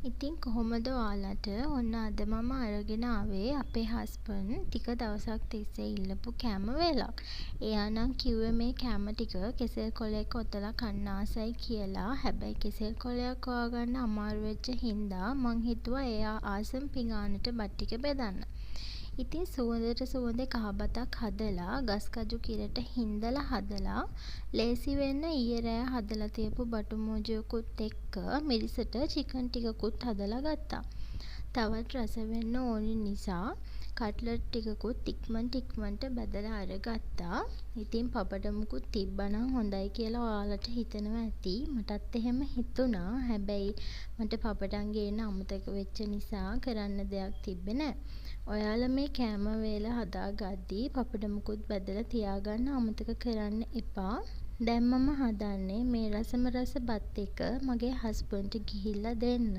ඉතින් කොහොමද ඔයාලට? ඔන්න අද මම අරගෙන ආවේ අපේ හස්බන්ඩ් ටික දවසක් තිස්සේ ඉල්ලපු කෑම වේලක්. එයා නම් කිව්වේ මේ කෑම ටික කෙසෙල් කොළයක ඔතලා කන්න ආසයි කියලා. හැබැයි කෙසෙල් කොළයක් හොයාගන්න අමාරු වෙච්ච හින්දා මං හිතුවා එයා ආසම පිඟානට බත් ටික බෙදන්න. ඉතින් සුවඳට සුවඳේ කහ බතක් හදලා ගස්කජු කිරට හින්දලා හදලා ලේසි වෙන්න ඊයෙ රෑ හදලා තියපු බටු මෝජුවකුත් එක්ක මිරිසට චිකන් ටිකකුත් හදලා ගත්තා. තවත් රස වෙන්න ඕනි නිසා කට්ලට් ටිකකුත් ඉක්මන්ට ඉක්මන්ට බැදලා අර ගත්තා. ඉතින් පපඩමුකුත් තිබ්බ නම් හොඳයි කියලා ඔයාලට හිතෙනවා ඇති. මටත් එහෙම හිතුණා. හැබැයි මට පපඩම් ගේන්න අමතක වෙච්ච නිසා කරන්න දෙයක් තිබ්බේ නෑ. ඔයාලා මේ කෑම වේල හදා ගද්දී පපඩමුකුත් බැදලා තියාගන්න අමතක කරන්න එපා. දැන් මම හදන්නේ මේ රසම රස බත් එක මගේ හස්බන්ඩ්ට ගිහිල්ලා දෙන්න.